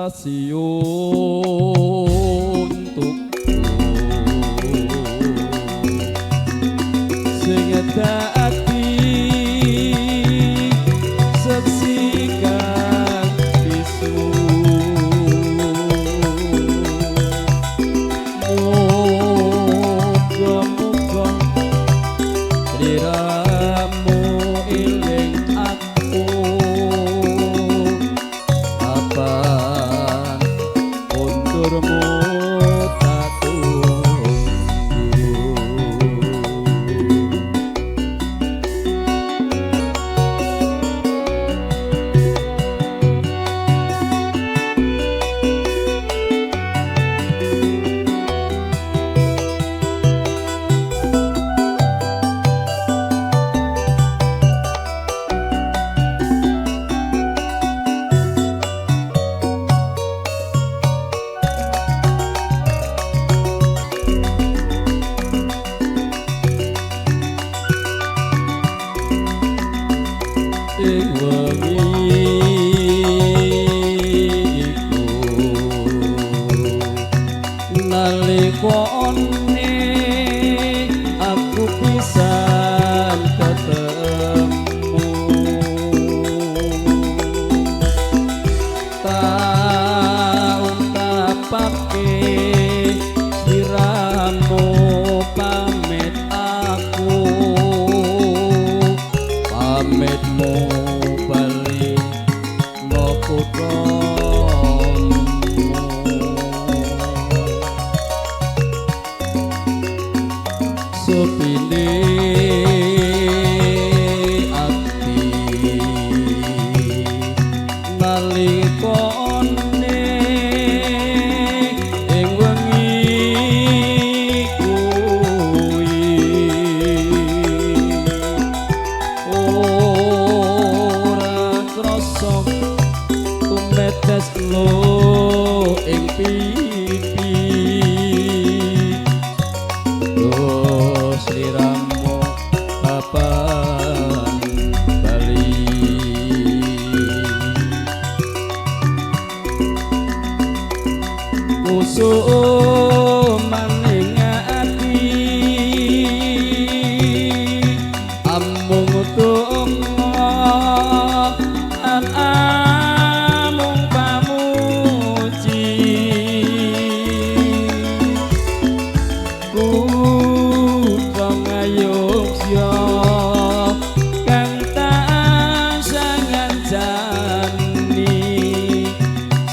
Stasiun Tugu sing dadi seksi kang bisu. Muga-muga sliramu eling aku kapan konturmu tak tunggu. Ing wengi iku nalikane aku pisan ketemu tak ungkapake sliramu pamit aku pamitmu bali no kuthamu. Sepine ati nalikane ing wengi kuwi ora krasa tumetes lo ing pipi. Duh sliramu kapan bali. Kusuk maning ati amung donga lan amung pamuji. Kutha Ngayogya kang tansah ngancani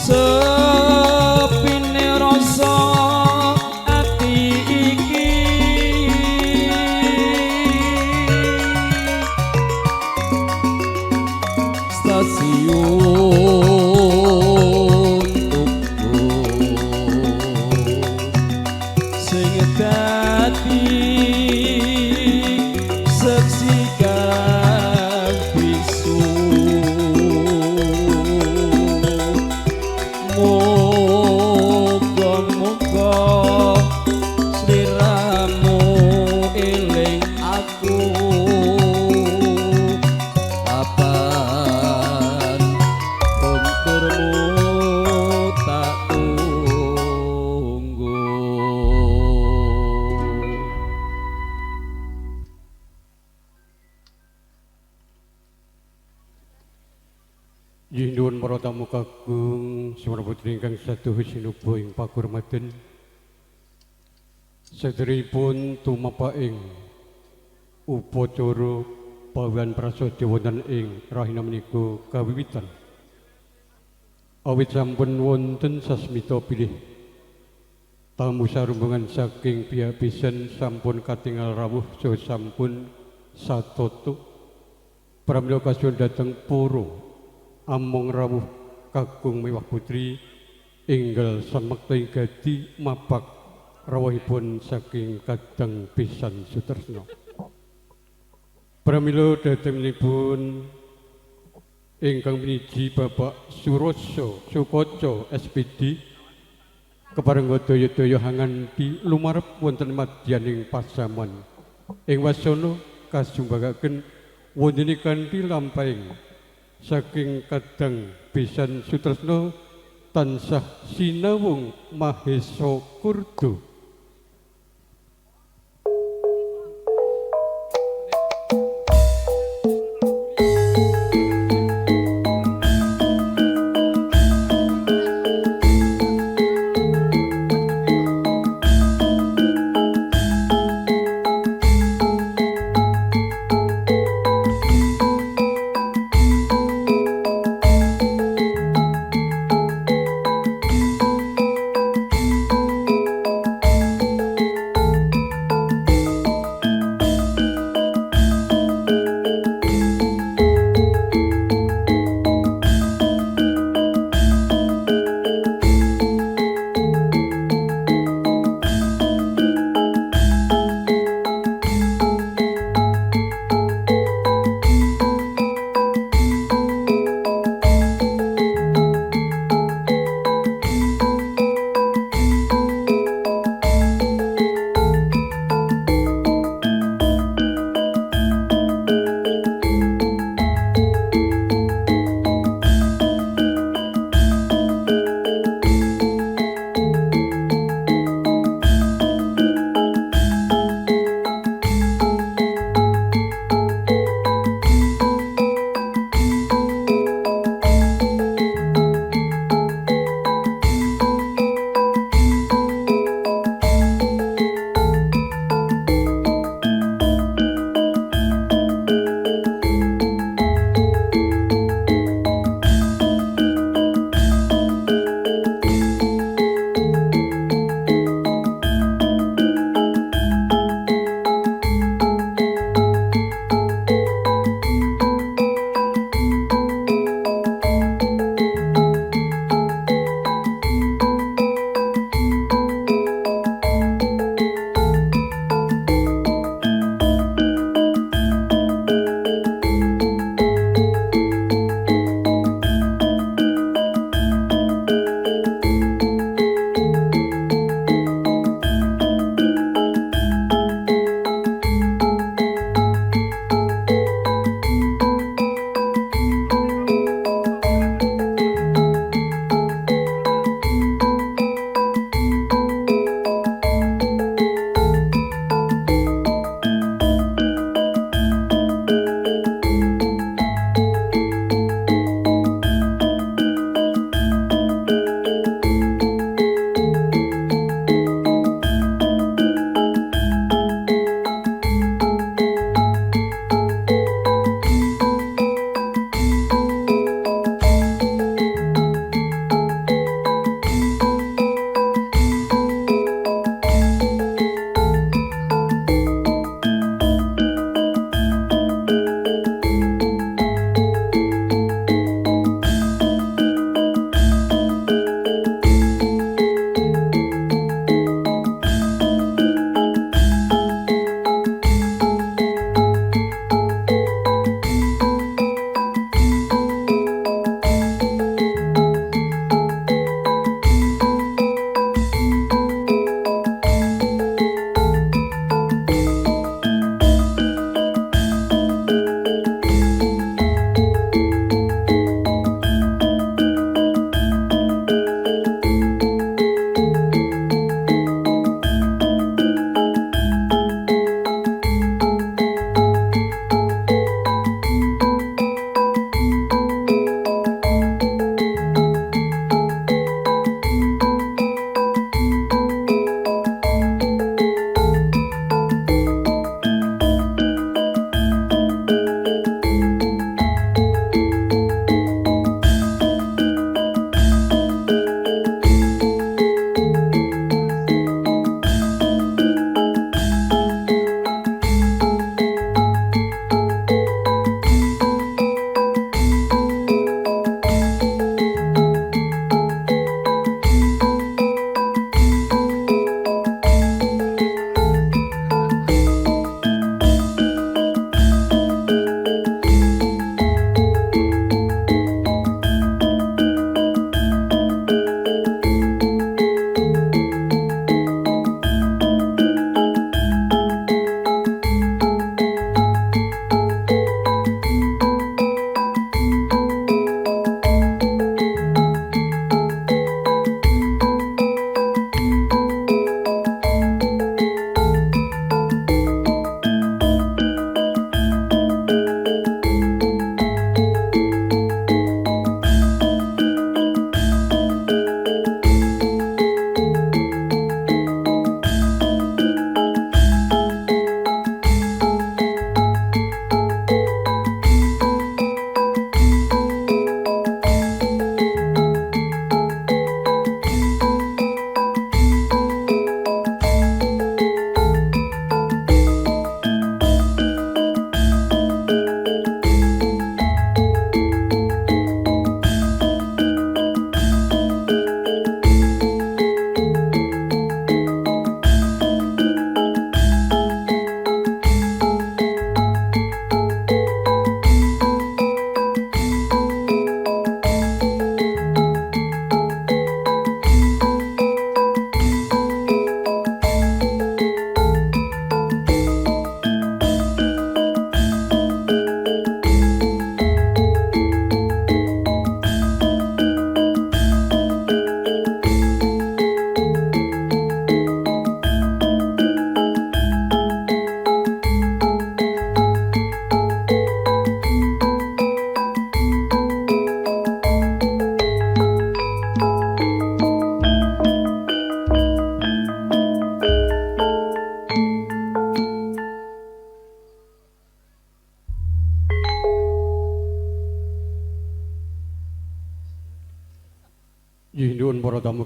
sepine rasa ati iki. Stasiun Tugu sing dadi seksi kang bisu. Muga-muga sliramu eling aku kapan konturmu tak tunggu. Nyuwun para tamu kakung semana putri ingkang saduhu sinuba ing pakurmaten. Sedheripun tumapa ing upacara pawan prasadya wonten ing rahina menika kawiwitan. Awit sampun wonten sasmita bilih tamu sarumbungan saking pihak besan sampun katingal rawuh saha sampun satata. Pramila kasuwun dhateng para amung rawuh kakung mewah putri enggal samekta ing gadi mapak rawuhipun saking kadang besan Sutresna. Pramila dhatengipun ingkang piniji Bapak Suroso Sukoco SPD kepareng daya-daya hanganti lumarep wonten madyaning pasaman. Ing wasana kasumbagaken wontene kanthi lampahing saking kadang besan Sutresna tansah sinawung mahesa kurdo.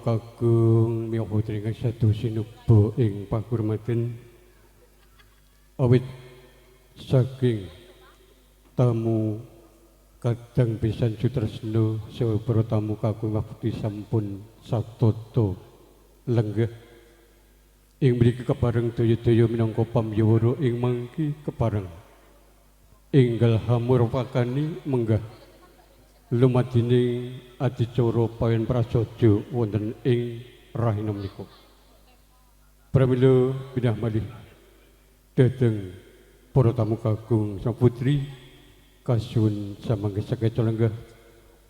kakung miya putri ingkang sedo sinuba ing pakurmaten awit saking tamu kadang pisan sutresna saha para tamu kakung putri sampun satata lenggah ing mriki kepareng daya-daya minangka pamyawara ing mangki kepareng enggal hamur pakani menggah lumadining adicara pawen prasaja wonten ing rahina menika. Pramila pindah malih dhateng para tamu kakung sang putri kasuwun samangke sakeca lenggah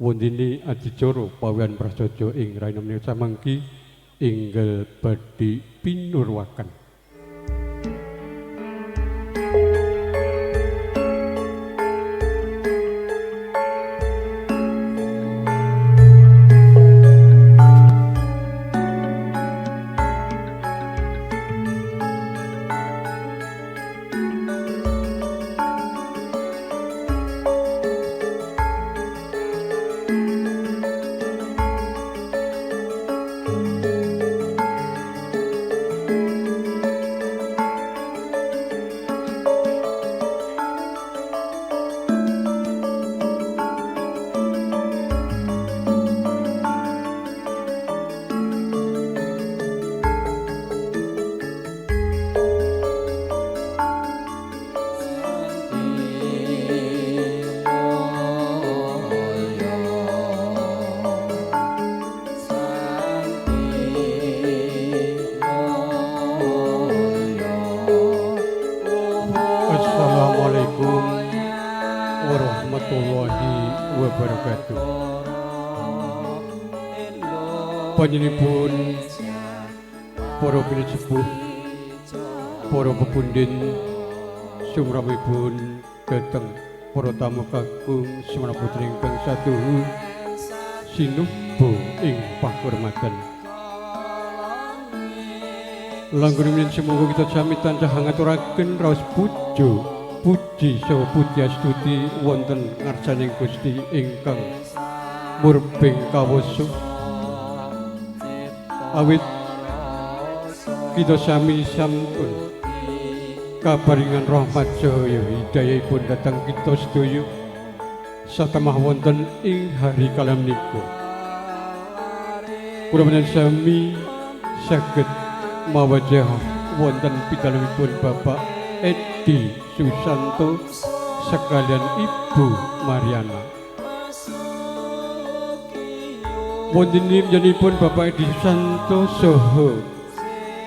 wontene adicara pawen prasaja ing rahina menika samangki enggal badhe pinurwaken. Assalamualaikum warahmatullahi wabarakatuh. Panjenenganipun para pinisepuh, para pepundhen, sumrawipun dhateng para tamu kakung semana putri ingkang saduhu sinuba ing pakurmatan. Langgung semoga kita sami tansah ngaturaken raos puja puji saha puji astuti wonten ngarsaning Gusti ingkang murbeng kawasa. Awit kita sami sampun kaparingan rahmat saha hidayahipun dhateng kita sedaya satemah wonten ing hari kalam menika. Kula panjenengan sami saged mawajah wonten pidalamipun Bapak Edi Susanto sekalian Ibu Mariana. Wonten njenipun Bapak Edi Susanto saha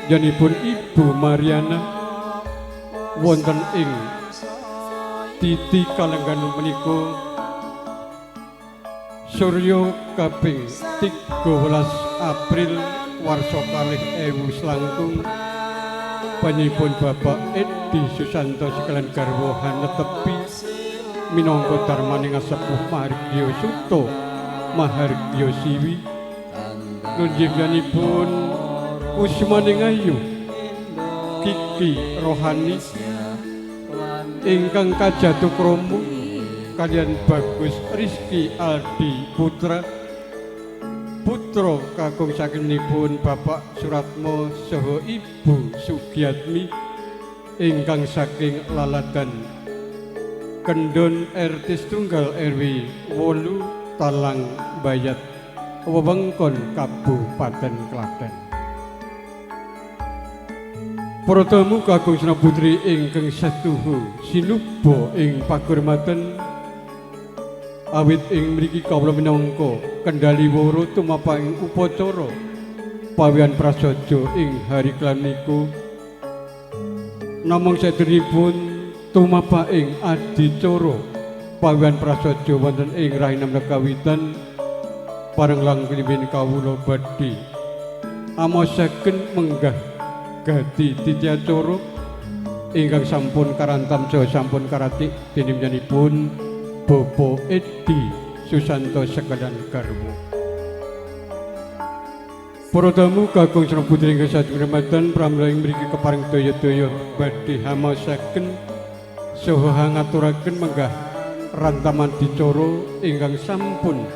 njenipun Ibu Mariana wonten ing titi kalenggan menika surya kaping 13 April warsa kalih ewu selangkung panjenenganipun Bapak Edi Susanto sekalian garwa hanetepi minangka darmaning sepuh Mahargya Suta Mahargya Siwi nunjipun Kusmaning Ayu Kiki Rohani ingkang kajatuh krama kalian Bagus Rizky Aldi Putra putra kakung sakinipun Bapak Suratmo saha Ibu Sugiatmi ingkang saking Laladan Kendon RT setunggal RW 8 Talang Bayat wewengkon Kabupaten Klaten. Para tamu kakung sena putri ingkang setuhu sinuba ing pakurmatan awit ing mriki kawula minangka kendali woro tumapang upacara pawian prasaja ing hari kelan niku namung sedheripun tumapa ing adicara pawian prasaja wonten ing rahina kawitan pareng langkungipun kawula badhe amosaken menggah gadi titiacara ingkang sampun karantam saha sampun karatik dening Bapak Edi Susanto sekalian garwa. Para tamu kakung sareng putri ingkang sajumenten pramila ing mriki kepareng daya-daya badhe hamaosaken saha ngaturaken menggah rantaman dicara ingkang sampun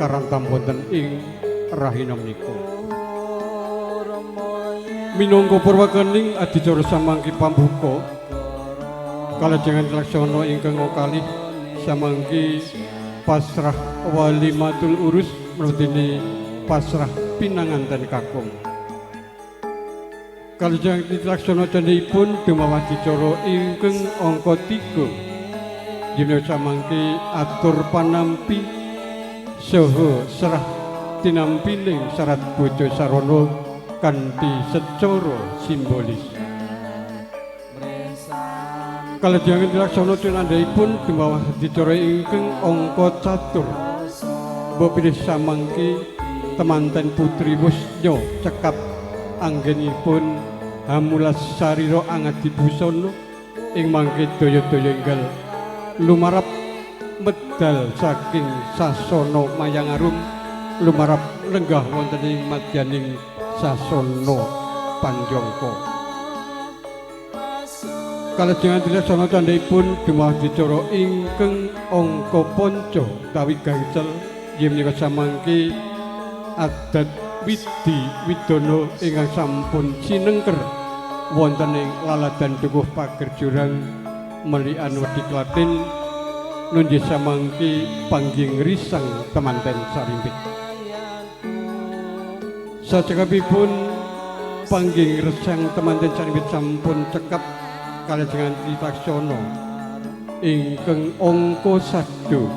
karantam wonten ing rahina menika. Minangka purwakaning adicara samangki pambuka kalajengan laksana ingkang kalih samangki pasrah walimatul urus mrene pasrah pinanganten kakung. Kalajengan laksana candhipun dumawah adicara ingkang angka 3 dina samangki atur panampi saha serah tinampining syarat bojo sarana kanthi secara simbolis. Kalajengan laksana tinandhipun dumawah adicara ingkang angka catur mbok pilih samangki temanten putri wusnya cekap anggenipun hamulas sarira angadi busana ing mangke daya-daya enggal lumarap medal saking sasana Mayangarum lumarap lenggah wonten ing madyaning sasana Panjangka. Kalajengan dilaksana tandhipun dumawah adicara ingkang angka panca utawi gangsal inggih menika samangki adat widi widana ingkang sampun sinengker wonten ing laladan Dukuh Pager Jurang Melikan Wedi Klaten nunjih samangki panggih risang temanten sarimpit. Sacekapipun panggih resang temanten sarimpit sampun cekap kalajengan trilaksana ingkang angka sadu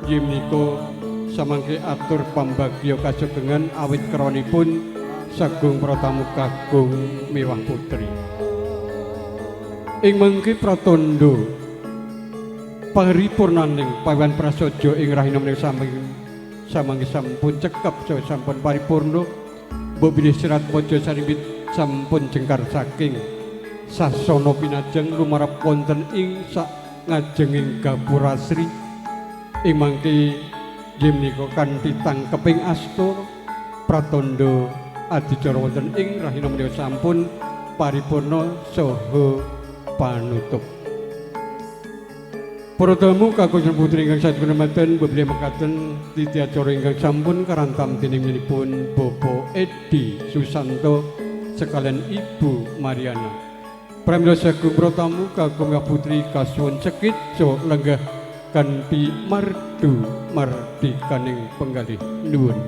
inggih menika samangke atur pambagya kasugengan awit kronipun sagung pratamu kakung mewah putri. Ing mangke pratandha paripurnaning pawan prasaja ing rahina menika samangke sampun cekap saha sampun paripurna mbok bilih serat Mojo Sarimpit sampun jengkar saking sasana pinajeng lumarap wonten ing sak ngajenging gapura sri ing mangke inggih menika kanthi tangkeping asta pratandha adicara wonten ing rahina menika sampun paripurna saha panutup. Para tamu kakung putri ingkang sampun bebrih mekaten titi acara ingkang sampun karantam dening pun Bapak Edi Susanto sekalian Ibu Mariana. Pramila sagung para tamu kakung putri kasuwun sekeca lenggah kanthi mardu mardikaning penggalih nuwun.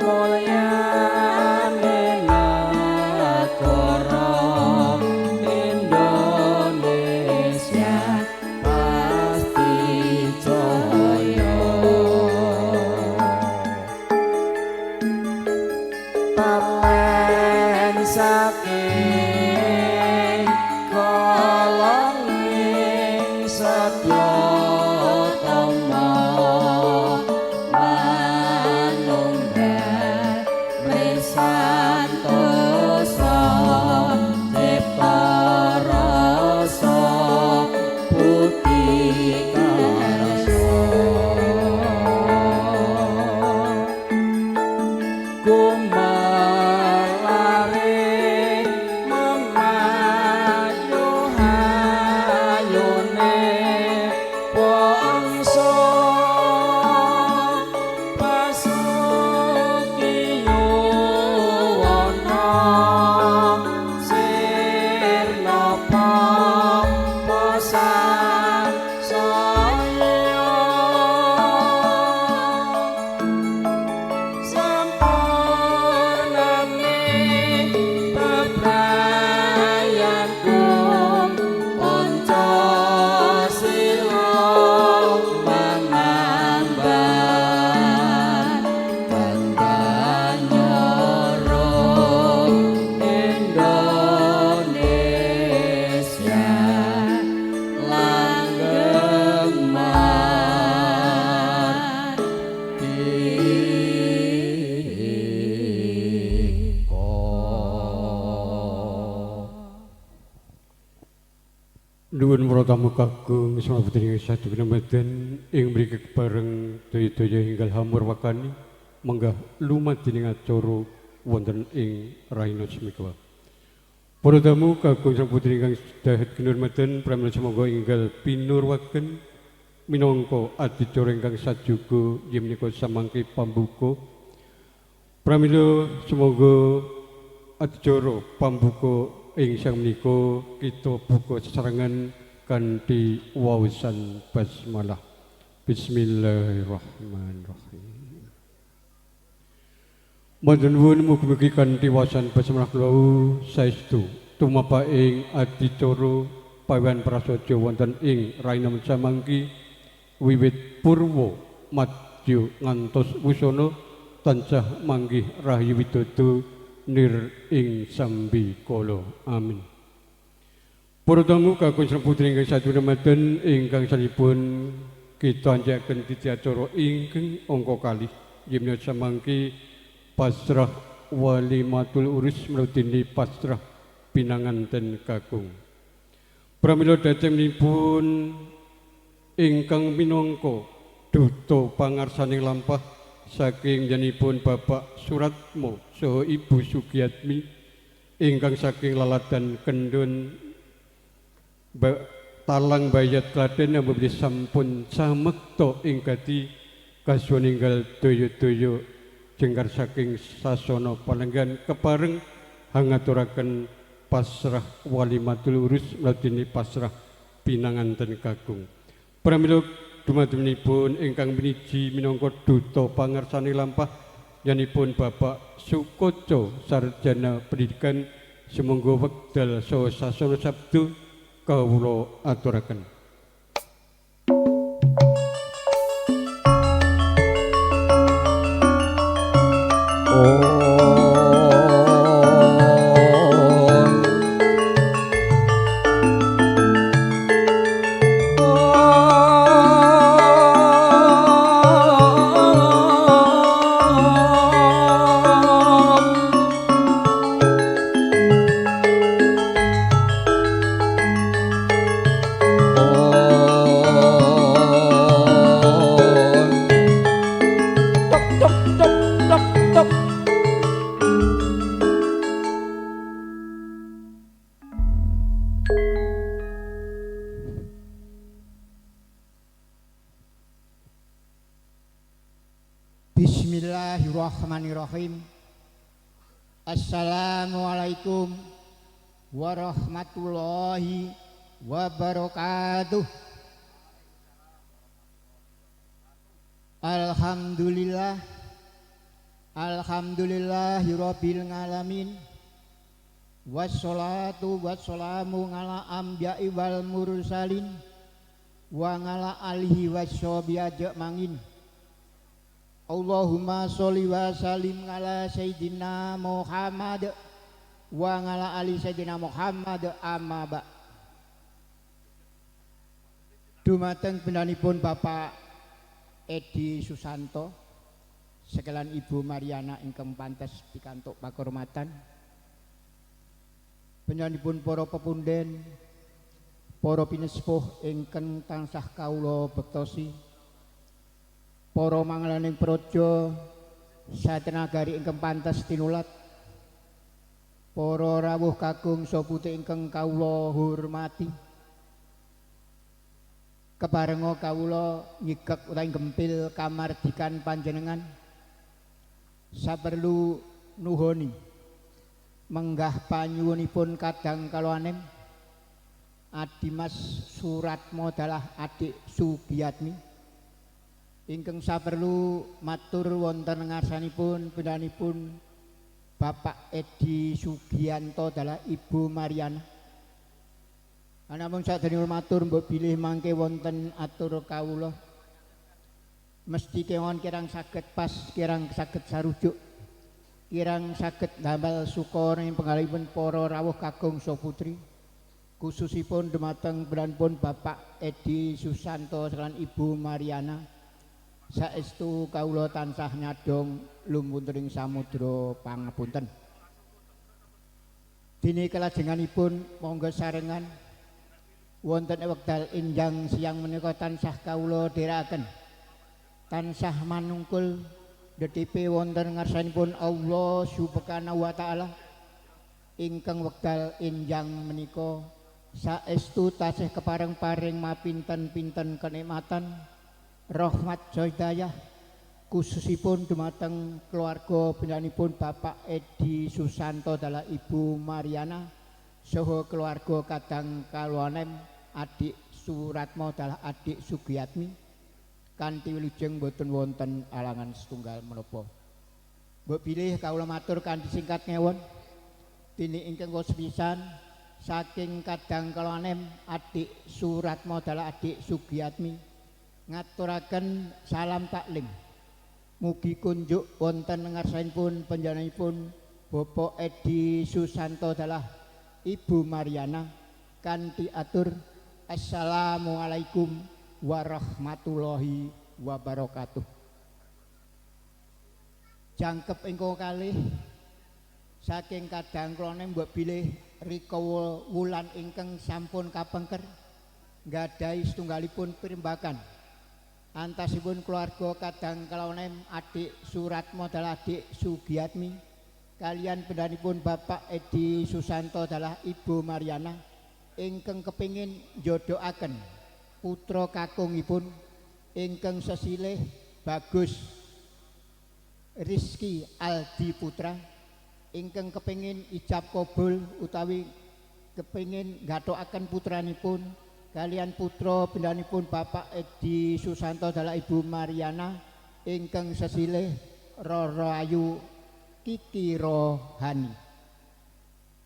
Mulya Tamu kakung semua putri satu kinamadan ing mriki kepareng daya-daya hinggal hamur wakani menggah lumat dening acara wonten ing Rahina Semikawa. Para tamu kakung sang putri ingkang dahat kinurmatan pramila semoga inggal pinurwaken minangka adicara ingkang sajuga inggih menika samangke pambuka. Pramila semoga adicara pambuka ing sang menika kita buka sesarengan kanthi waosan basmalah. Bismillahirrahmanirrahim. Matur nuwun mugi-mugi kanthi waosan basmalah kula saestu tumapa ing adicara pawean prasaja wonten ing Rahina samangki wiwit purwa madya ngantos wusana tansah manggih rahayu widodo nir ing sambikala. Amin. Para tamu kakung sareng putri ingkang satunemaken ingkang salipun kita anjakaken titi acara ingkang angka kalih inggih menika samangke pasrah walimatul urus mludini pasrah pinanganten kakung. Pramila dhatengipun ingkang minangka duta pangarsaning lampah saking janipun Bapak Suratmo saha Ibu Sugiatmi ingkang saking laladan Kendun Talang Bayat Klaten yang beli sampun samekta ing gati kasuwun enggal daya-daya jengkar saking sasana palenggan kepareng hangaturaken pasrah walimatul urus mladene pasrah pinanganten kakung. Pramila dumadunipun ingkang miniji minangka duta pangarsane lampah yanipun Bapak Sukoco Sarjana Pendidikan sumangga wekdal saha sasana sabda kawula aturaken. Bismillahirrahmanirrahim. Assalamualaikum warahmatullahi wabarakatuh. Alhamdulillah, alhamdulillahirabbil alamin. Wassalatu wassalamu ala anbiya'i wal mursalin wa ala alihi washabi ajmain. Allahumma sholli wa sallim ala sayyidina Muhammad wa ala ali sayyidina Muhammad amma ba. Dumateng pendanipun Bapak Edi Susanto sekalian Ibu Mariana ingkang pantes pikantuk pakurmatan. Pendanipun para pepunden, para pinesepuh ingkang tansah kawula bektosi, para manglaning praja satenagari ingkang pantes tinulat, para rawuh kakung saha putri ingkang kawula hormati. Keparenga kawula nyigek utawi gempil kamardikan panjenengan saperlu nuhoni menggah panyuwunipun kadang kalanem Adimas Suratmo dalah adik Sugiatmi ingkang saperlu matur wonten ngarsanipun pindhanipun Bapak Edi Sugianto dalah Ibu Mariana. Anamung sadèrèngipun matur mbok bilih mangke wonten atur kawula mesti kewon kirang saged pas, kirang saged sarujuk, kirang saged ndamel suka ing penggalihipun para rawuh kakung saha putri, khususipun dumateng pindhanipun Bapak Edi Susanto sekalian Ibu Mariana. Saestu kawula tansah nyadong lumunturing samudra pangapunten. Dene kelajenganipun monggo sarengan Wonten wekdal enjang siang menika tansah kawula dherekaken, tansah manungkul dhedhepe wonten ngarsanipun Allah Subhanahu wa taala. Ingkang wekdal enjang menika saestu tasih kepareng paring mapinten-pinten kenikmatan rahmat hidayah khususipun dumateng keluarga panjenenganipun Bapak Edi Susanto dalah Ibu Mariana saha keluarga kadang kalonem adik Suratmo dalah adik Sugiyatmi kanthi wilujeng boten wonten alangan setunggal menapa. Mbok bilih kawula matur kanthi singkat ngewon. Dene ingkang sepisan saking kadang kalonem adik Suratmo dalah adik Sugiyatmi ngaturaken salam taklim. Mugi kunjuk wonten ngarsanipun panjenenganipun Bapak Edi Susanto dalah Ibu Mariana kanthi atur assalamualaikum warahmatullahi wabarakatuh. Jangkep ingkang kalih saking kadang klone mbok bilih rika wulan ingkang sampun kapengker nggadahi setunggalipun pirembakan antasipun keluarga kadang kalonem adik Suratmo dalah adik Sugiyatmi kalian pendanipun Bapak Edi Susanto dalah Ibu Mariana ingkang kepingin njodokaken putra kakungipun ingkang sesilih Bagus Rizky Aldi Putra ingkang kepingin ijab kabul utawi kepingin nggathokaken putranipun kalian putra pendanipun Bapak Edi Susanto dalah Ibu Mariana ingkang sesilih Roro Ayu Kiki Rohani.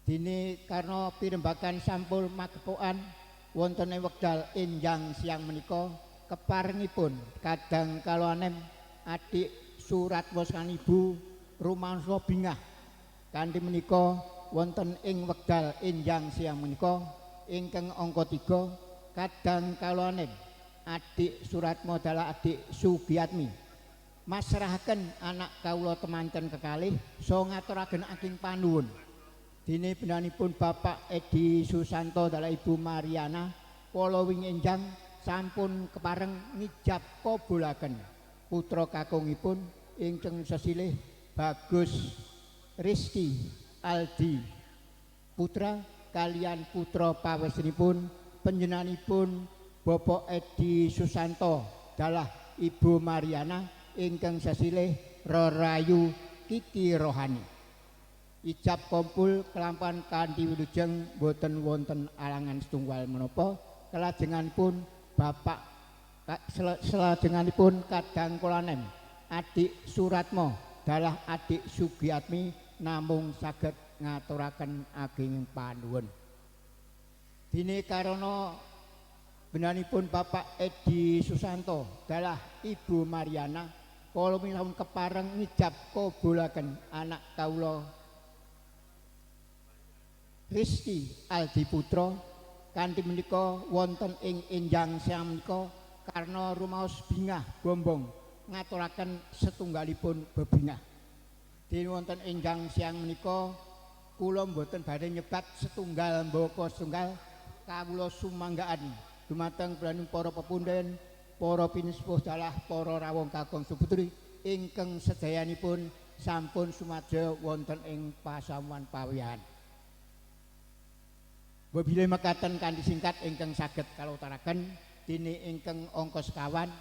Dene karena pirembakan sampun magepokan wonten ing wekdal enjang siang menika keparengipun kadang kalonem adik Suratmo kan ibu rumangsa bingah kanthi menika wonten ing wekdal enjang siang menika ingkang angka 3 kadang kalonem adik Suratmo dalah adik Sugiyatmi masrahaken anak kawula temanten kekalih saha ngaturaken aking panuwun. Dene benanipun Bapak Edi Susanto dalah Ibu Mariana kala wingi enjang sampun kepareng ngijab kabulaken putra kakungipun ingkang sesilih Bagus Rizky Aldi Putra kalian putra pawesenipun panjenenganipun Bapak Edi Susanto dalah Ibu Mariana ingkang sesilih Rorayu Kiki Rohani. Ijab kumpul kelampan kanthi wilujeng boten wonten alangan setunggal menapa kelajenganipun Bapak selajenganipun kadang kolanem adik Suratmo dalah adik Sugiyatmi namung saged ngaturaken ageng panuwun. Dene karana benanipun Bapak Edi Susanto dalah Ibu Mariana kala sampun kepareng ngijab kabulaken anak kawula Rizky Aldi Putra kanthi menika wonten ing enjang siang menika karena rumaos bingah bombong ngaturaken setunggalipun bebingah. Dene wonten enjang siang menika kula mboten badhe nyebat setunggal mbaka setunggal kawula sumanggaan dumateng para pepunden, para pinusepuh dalah para rawuh kakung suputri ingkang sedayanipun sampun sumadya wonten ing pasamuan pawiyahan. Mbok bilih mekaten kanthi singkat ingkang saged kawulutaraken dene ingkang angka sekawan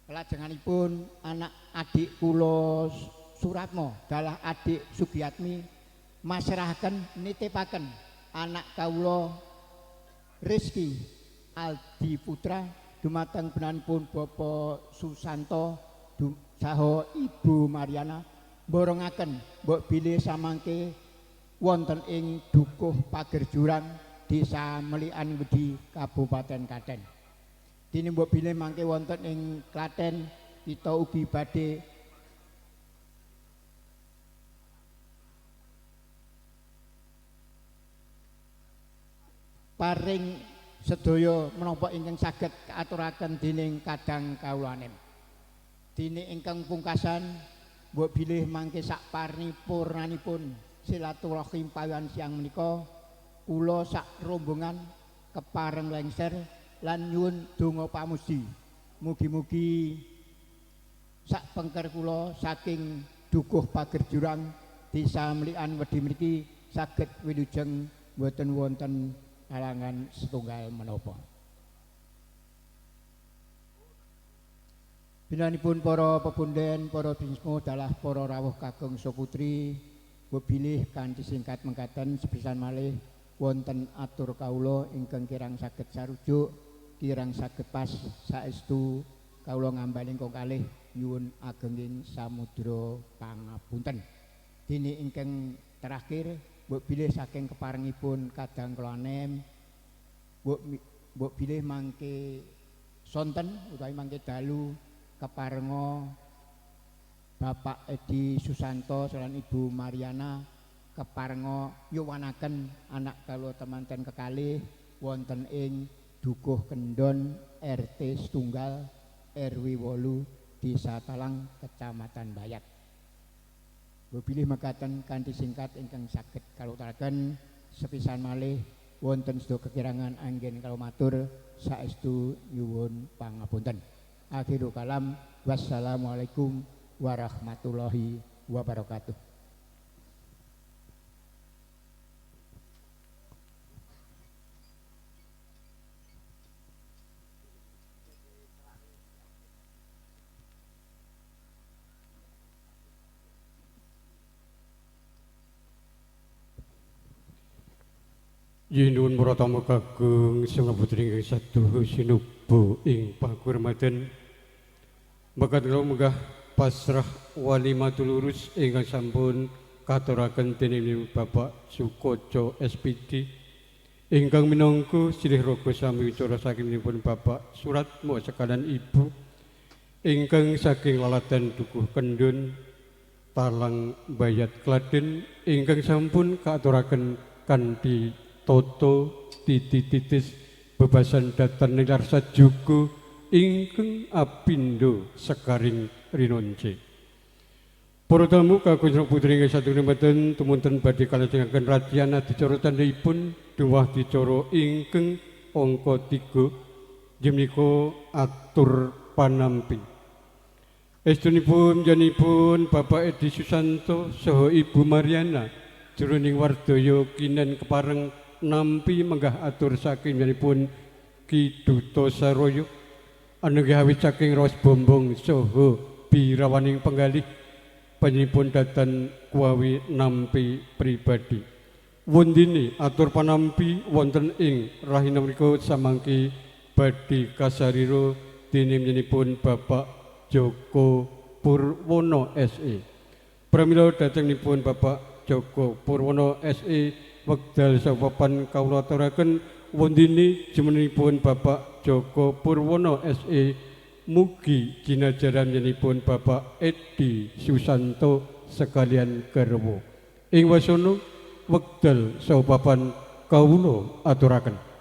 kelajenganipun anak adik kula Suratmo dalah adik Sugiyatmi masrahaken nitipaken anak kawula Rizky Aldi Putra dumateng benanipun Bapak Susanto saha Ibu Mariana borongaken mbok bilih samangke wonten ing Dukuh Pager Jurang Desa Melikan Wedi Kabupaten Klaten. Dene mbok bilih mangke wonten ing Klaten kita ugi badhe paring sedaya menapa ingkang saged kaaturaken dening kadang kawulanem. Dene ingkang pungkasan mbok bilih mangke sak paripurnanipun silaturahim pawiyan siang menika kula sak rombongan kepareng lengser lan nyuwun donga pamuji. Mugi-mugi sak pengker kula saking Dukuh Pager Jurang Desa Mlikan Wedi mriki saged wilujeng mboten wonten halangan setunggal menapa. Binanipun para pepunden, para binsmo dalah para rawuh kakung saha putri, bilih kanthi singkat mengkaten sepisan malih wonten atur kawula ingkang kirang saged sarujuk, kirang saged pas saestu kawula ngambali ingkang kalih nyuwun agenging samudra pangapunten. Dene ingkang terakhir mbok bilih saking keparengipun kadang kula anem, mbok bilih mangke sonten utawi mangke dalu keparenga Bapak Edi Susanto lan Ibu Mariana keparenga nyuwanaken anak kawula temanten kekalih wonten ing Dukuh Kendon RT setunggal RW 8 Desa Talang Kecamatan Bayat. Bilih mekaten kanthi singkat ingkang saged kalutaraken sepisan malih wonten sedaya kekirangan anggen kula matur saestu nyuwun pangapunten. Akhirul kalam, wassalamualaikum warahmatullahi wabarakatuh. Nyuwun pratama kagunging Sang Putri ingkang saduhu sinubo ing pakurmadan. Mekaten kula munggah pasrah walimatul urus ingkang sampun katuraken dening Bapak Sukoco SPD ingkang minangka silih raga sami wicara sakingipun Bapak Suratmo sekalian Ibu ingkang saking lalatan Dukuh Kendun Talang Bayat Klaten ingkang sampun katuraken kanthi toto titi titis bebasan datan nilar sajuku ingkang apindo sekaring rinonce. Para tamu kakung putri ingkang satunggalipun tumunten badhe kalajengaken ratian adicara tandhipun duwah dicara ingkang angka 3 menika atur panampi. Estunipun janipun Bapak Edi Susanto saha Ibu Mariana jroning wardaya kinen kepareng nampi menggah atur saking janipun Ki Duta Saroyo anenggih awit saking raos bombong saha birawaning penggalih panjenenganipun datan kuwawi nampi pribadi. Wondene atur panampi wonten ing rahina menika samangke badhe kasarira dening panjenenganipun Bapak Joko Purwono SE. Pramila datengipun Bapak Joko Purwono SE wekdal sapapan kawula aturaken wondene jumenengipun Bapak Joko Purwono SE mugi jinajaran yenipun Bapak Edi Susanto sekalian garwa. Ing wasana wekdal sapapan kawula aturaken.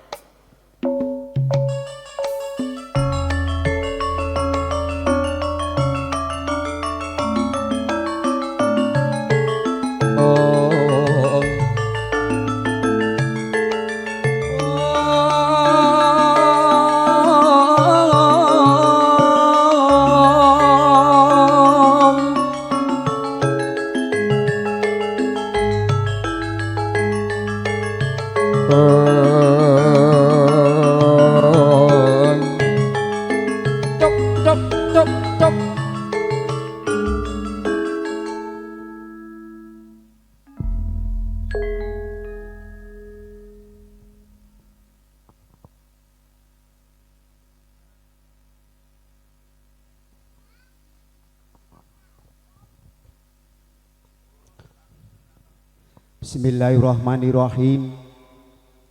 Bismillahirrahmanirrahim.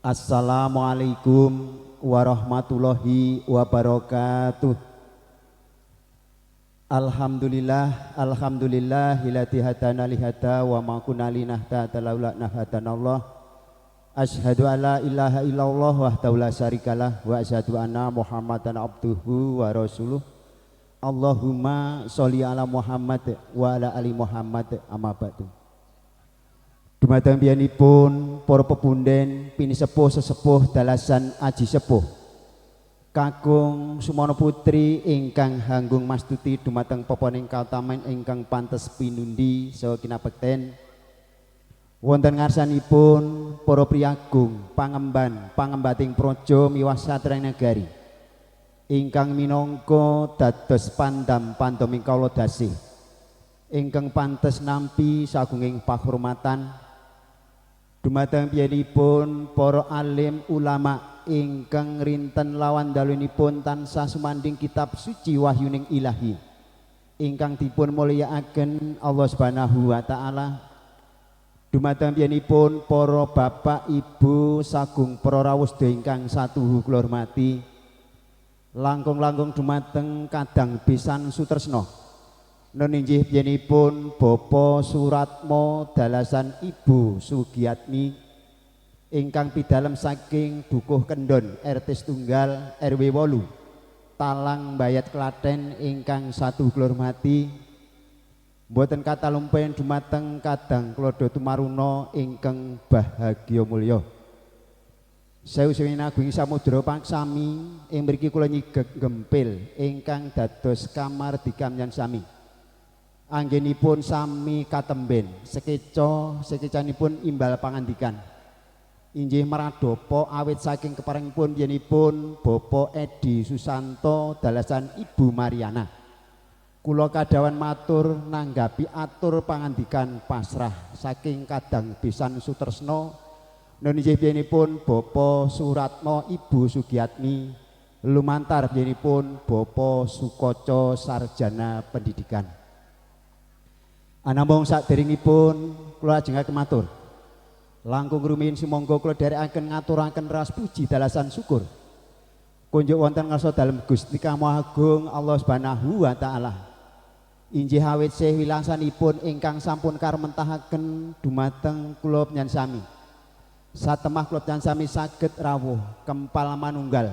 Assalamualaikum warahmatullahi wabarakatuh. Alhamdulillah, alhamdulillahillati hadana lihada wa ma kunna linahtadiya laula an hadanallah. Asyhadu alla ilaha illallah wahdahu la syarikalah wa asyhadu anna Muhammadan abduhu wa rasuluh. Allahumma sholli ala Muhammad wa ala ali Muhammad, amma ba'du. Dumateng biyanipun para pepunden pinisepuh sesepuh dalasan aji sepuh kakung Sumono Putri ingkang hanggung mastuti dumateng poponing kautaman ingkang pantes pinundi saha kinapekten. Wonten ngarsanipun para priyagung pangemban pangembating praja miwah satrang nagari ingkang minangka dados pandam pandoming kawula dasih ingkang pantes nampi sagunging pahormatan. Dumateng biyanipun para alim ulama ingkang rinten lawan dalunipun tansah sumanding kitab suci wahyuning ilahi ingkang dipun mulyakaken Allah Subhanahu wa taala. Dumateng biyanipun para bapak ibu sagung para rawuh sedaya ingkang satuhu kula hormati, langkung-langkung dumateng kadang besan sutresna nun inggih biyanipun Bapak Suratmo dalasan Ibu Sugiatmi ingkang pidalem saking Dukuh Kendon RT setunggal RW 8 Talang Bayat Klaten ingkang satu kula hormati. Mboten katalumpen dumateng kadang Klodho Tumaruna ingkang bahagia mulya. Sewu sewina agung samudra paksami ing mriki kula nyigeg gempil ingkang dados kamar dikamyan sami. Anggenipun sami katemben sekeca sekecanipun imbal pangandikan. Inggih mradopo awit saking keparengipun yenipun Bapak Edi Susanto dalasan Ibu Mariana. Kula kadhawan matur nanggapi atur pangandikan pasrah saking kadang besan sutresna nun inggih biyenipun Bapak Suratmo Ibu Sugiatmi lumantar biyenipun Bapak Sukoco Sarjana Pendidikan. Anamung saderengipun kula ajengaken matur langkung rumiyin sumangga kula dherekaken ngaturaken ras puji dalasan syukur kunjuk wonten ngarsa dalem Gusti Kang Maha Agung Allah Subhanahu wa taala. Inggih awit sih wilasanipun ingkang sampun karmentahaken dumateng kula panjenengan sami. Satemah kula panjenengan sami saged rawuh kempal manunggal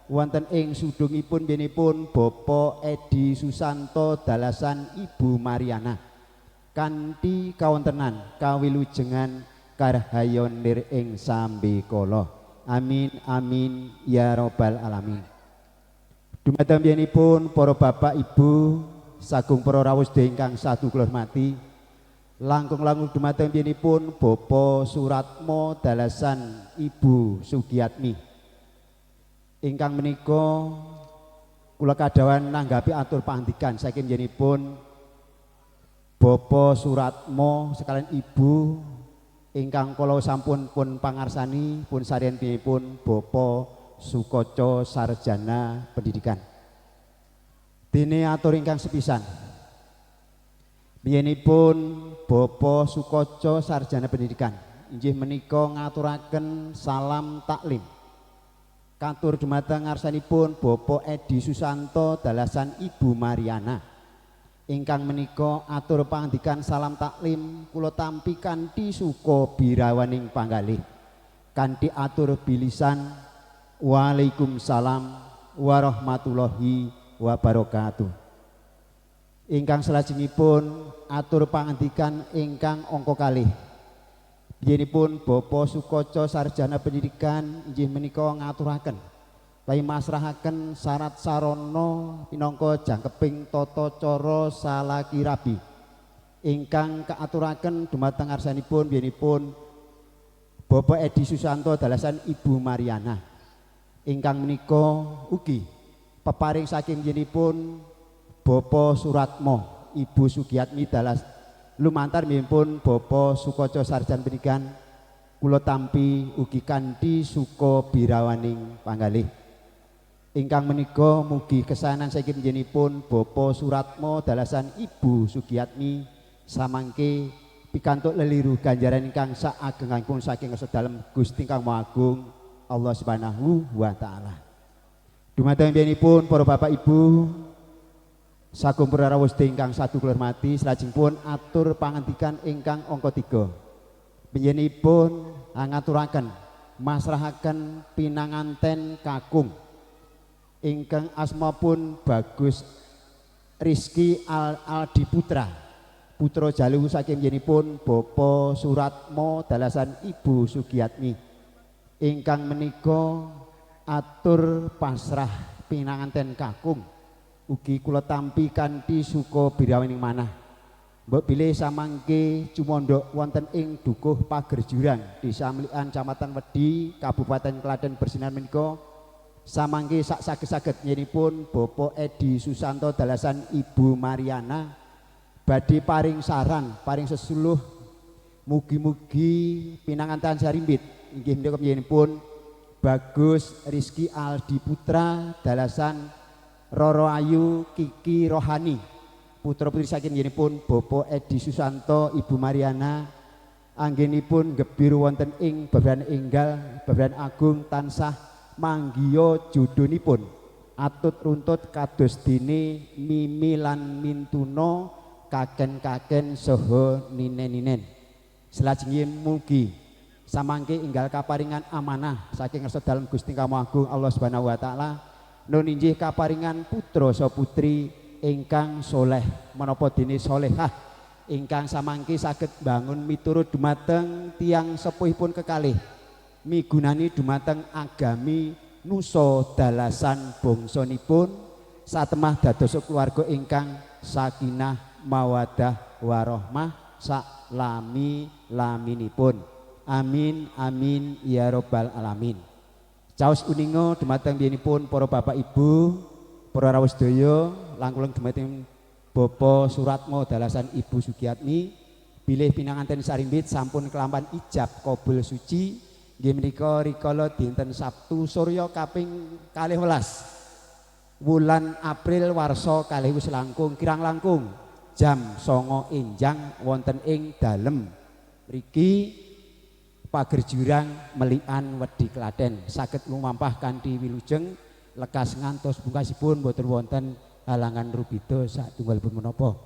wonten ing sudungipun yenipun Bapak Edi Susanto dalasan Ibu Mariana kanthi kawontenan kawilujengan karhayon nir ing sambikala. Amin amin ya robbal alamin. Dumateng biyenipun para bapak ibu sagung para rawuh sedaya ingkang satu kula hormati, langkung-langkung dumateng biyenipun Bapak Suratmo dalasan Ibu Sugiatmi ingkang menika kula kadhawan nanggapi atur pangandikan saking biyenipun Bapak Suratmo sekalian Ibu ingkang kala sampun pun pangarsani pun sarean pun Bapak Sukoco Sarjana Pendidikan. Dene atur ingkang sepisan biyenipun Bapak Sukoco Sarjana Pendidikan inggih menika ngaturaken salam taklim katur dumateng ngarsanipun Bapak Edi Susanto dalasan Ibu Mariana ingkang menika atur pangandikan salam taklim kula tampi kanthi suka birawaning panggalih kanthi atur bilisan waalaikumsalam warahmatullahi wabarakatuh. Ingkang salajengipun atur pangandikan ingkang angka kalih biyenipun Bapak Sukoco Sarjana Pendidikan inggih menika ngaturaken pai masrahaken syarat sarana pinangka jangkeping tata cara salaki rabi ingkang kaaturaken dumateng ngarsanipun biyenipun Bapak Edi Susanto dalasan Ibu Mariana ingkang menika ugi peparing saking biyenipun Bapak Suratmo Ibu Sugiatmi dalas lumantar biyenipun Bapak Sukoco Sarjana Pendidikan kula tampi ugi kanthi suka birawaning panggalih. Ingkang menika mugi kesaenan saking biyenipun Bapak Suratmo dalasan Ibu Sugiatmi samangke pikantuk leliru ganjaran ingkang saageng-ageng saking ngarsa dalem Gusti Kang Maha Agung Allah Subhanahu wa taala. Dumateng biyenipun para bapak ibu sagung para rawuh ingkang satu kula hormati, salajengipun atur pangandikan ingkang angka 3. Biyenipun ngaturaken masrahaken pinanganten kakung ingkang asma pun Bagus Rizky Al Aldi Putra Putra jalu saking yenipun Bapak Suratmo dalasan Ibu Sugiatmi ingkang menika atur pasrah pinanganten kakung ugi kula tampi kanthi suka birawining manah. Mbok bilih samangke cumandhak wonten ing Dukuh Pagerjurang, Desa Mlikan, Kecamatan Wedi, Kabupaten Klaten bersinar menika samangke sak saged-saged yenipun Bapak Edi Susanto dalasan Ibu Mariana badhe paring saran, paring sesuluh mugi-mugi pinanganten sarimbit inggih menika yenipun Bagus Rizky Aldi Putra dalasan Roro Ayu Kiki Rohani putra putri saking yenipun Bapak Edi Susanto Ibu Mariana anggenipun gebir wonten ing babaran enggal babaran agung tansah manggiya jodhonipun atut runtut kados dene mimi lan mintuna kaken-kaken saha ninen-ninen. Salajengipun mugi samangke enggal kaparingan amanah saking ngarsa dalem Gusti Kang Maha Agung Allah Subhanahu wa taala nun inggih kaparingan putra saha putri ingkang soleh menapa dene solehah ingkang samangke saged bangun miturut dumateng tiyang sepuhipun kekalih migunani dumateng agami nusa dalasan bangsanipun satemah dados keluarga ingkang sakinah mawadah warahmah sak lami laminipun. Amin amin ya robbal alamin. Caos uninga dumateng biyenipun para bapak ibu, para rawuh sedaya, langkung dumateng Bapak Suratmo dalasan Ibu Sugiatmi bilih pinanganten sarimbit sampun kelampan ijab kabul suci nggih menika rikala dinten Sabtu surya kaping 12 wulan April warsa kalih langkung kirang langkung jam 09 enjang wonten ing dalem mriki Pagerjurang Melikan Wedi Klaten saged lumampah kanthi wilujeng lekas ngantos pungkasipun boten wonten halangan rubida satunggalipun menapa.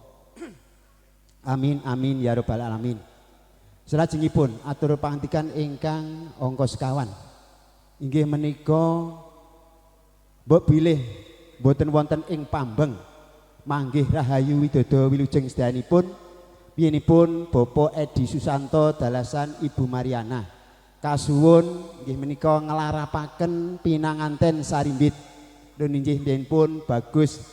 Amin amin ya rabbal alamin. Salajengipun atur pangandikan ingkang angka sekawan inggih menika mbok bilih boten wonten ing pambeng manggih rahayu widodo wilujeng sedayanipun biyenipun Bapak Edi Susanto dalasan Ibu Mariana kasuwun inggih menika nglarapaken pinanganten sarimbit nun inggih pun Bagus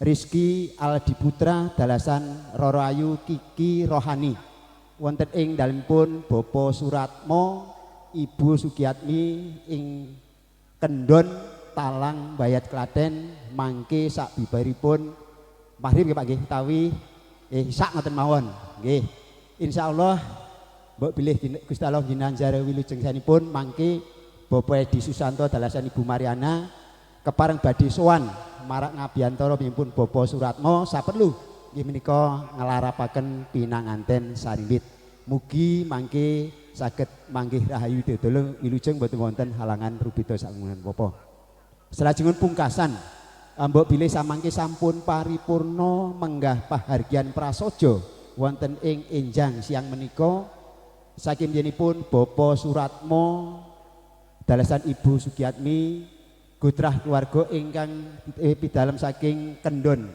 Rizky Aldi Putra dalasan Roro Ayu Kiki Rohani wonten ing dalemipun Bapak Suratmo Ibu Sugiatmi ing Kendon Talang Bayat Klaten mangke sak bibaripun maghrib nggih Pak nggih utawi sak ngoten mawon nggih. Insyaallah mbok bilih Gusti Allah ginanjar wilujeng sanipun mangke Bapak Edi Susanto dalasan Ibu Mariana kepareng badhe sowan marak ngabiyantara pun Bapak Suratmo saperlu nggih menika nglarapaken pinanganten sarimbit. Mugi mangke saged manggih rahayu widodo wilujeng boten wonten halangan rubeda samungan menapa. Salajengipun pungkasan mbok bilih samangke sampun paripurna menggah pahargyan prasaja wonten ing enjang siang menika saking yenipun Bapak Suratmo dalasan Ibu Sugiatmi gotrah keluarga ingkang pidalem saking Kendon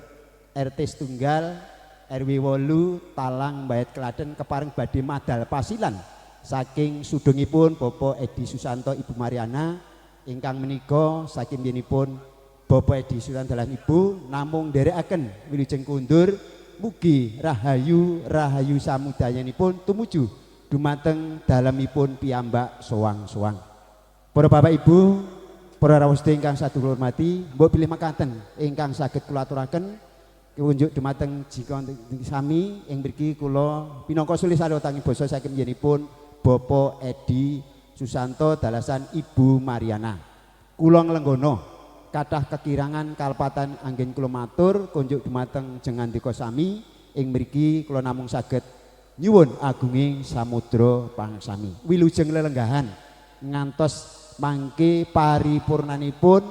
RT setunggal RW 8 Talang Bayat Klaten kepareng badhe madal pasilan saking sudungipun Bapak Edi Susanto Ibu Mariana ingkang menika saking yenipun Bapak Edi Susanto dalan Ibu namung nderekaken wilujeng kundur mugi rahayu rahayu samudayanipun tumuju dumateng dalemipun piyambak sowang-sowang. Para bapak ibu, para rawuh sedaya ingkang sadurung hormati, mbok bilih makaten ingkang saged kula aturaken kunjuk dumateng jika sami ing mriki kula pinangka sulih sarotanging basa saking yenipun Bapak Edi Susanto dalasan Ibu Mariana. Kula nglenggono kathah kekirangan kalepatan anggen kula matur kunjuk dumateng jengandika sami ing mriki kula namung saged nyuwun agunging samudra pangsami. Wilujeng lelenggahan ngantos mangke paripurnanipun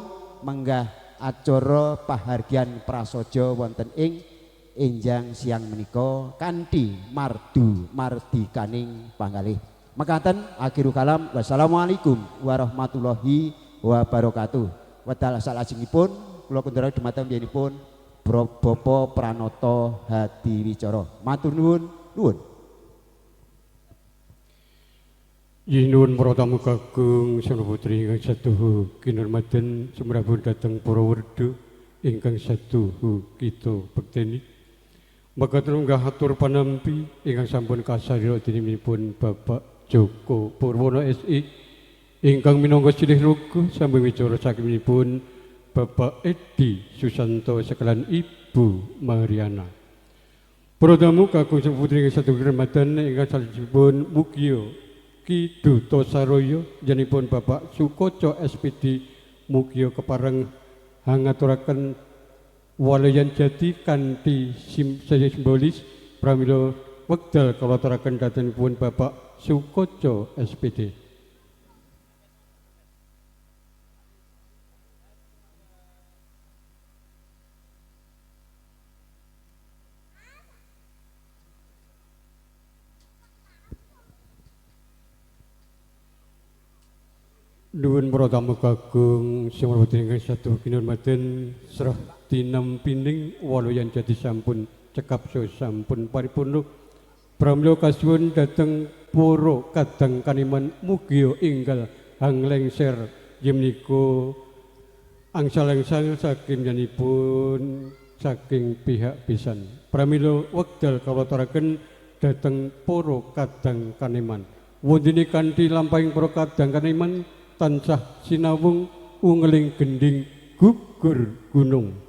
menggah acara pahargyan prasaja wonten ing enjang siang menika kanthi mardu mardikaning panggalih. Mekaten akhirul kalam, wassalamualaikum warahmatullahi wabarakatuh. Wedal salajengipun kula kunduraken dumateng biyenipun Bapak Pranoto Hadiwicara. Matur nuwun, nuwun. Nuwun para tamu kakung sena putri ingkang saduhu kinurmaten sumrambah dhateng para werda ingkang saduhu kita bekteni. Makaten unggah atur panampi ingkang sampun kasarira deninipun Bapak Joko Purwono SI ingkang minangka silih ruga sampun wicara sakimipun Bapak Edi Susanto sekalian Ibu Mariana. Para tamu kakung sena putri ingkang saduhu kinurmaten ingkang salajengipun mugia Ki Duto Saroyo janipun Bapak Sukoco SPD mugia kepareng hangaturaken walayan jati kanthi simbolis pramila wekdal kula aturaken dhatengipun Bapak Sukoco SPD. Nuwun para tamu kakung sing putri ingkang saduhu kinurmaten serah tinampining walayan jati sampun cekap saha sampun paripurna. Pramila kasuwun dhateng para kadang kaniman mugia enggal hanglengser inggih menika angsal-angsal saking janipun saking pihak besan. Pramila wekdal kawula aturaken dhateng para kadang kaniman. Wondene kanthi lampahing para kadang kaniman tansah sinawung ungeling gendhing gugur gunung.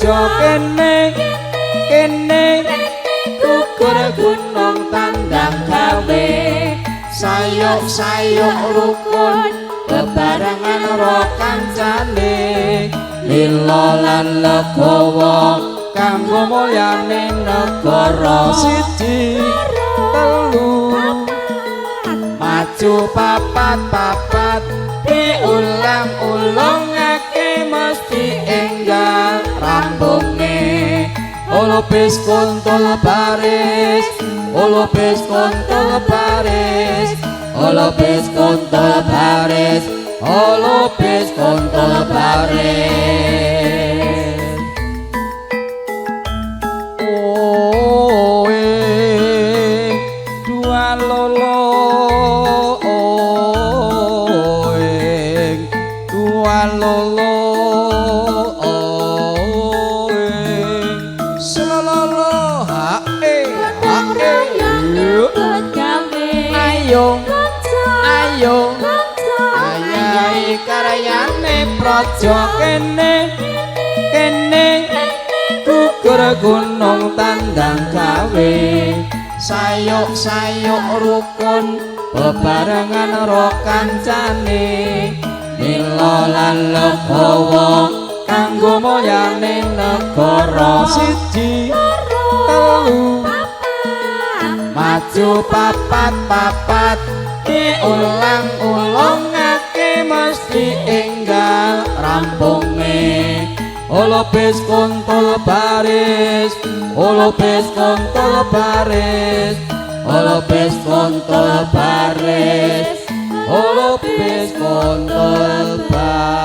Kene kene gugur gunung tandang gawe sayuk-sayuk rukun bebarengan ro kancane lila lan legawa kanggo mulyane negara siji telu maju papat papat diulang-ulangake mesti enggal rampunge. Olopis kontol baris, olopis kontol baris, olopis kontol baris, olopis kontol baris. Oh, dua lolo, oh, dua lolo. Ayo, ayo, ayahi karyane praja kene, kene, gugur gunung tandang gawe, sayuk-sayuk rukun bebarengan ro kancane, mila lan legawa kanggo mulyane negara siji telu maju papat papat diulang-ulangake mesti enggal rampunge. Olopis kontol baris, olopis kontol baris, olopis kontol baris, olopis kontol baris.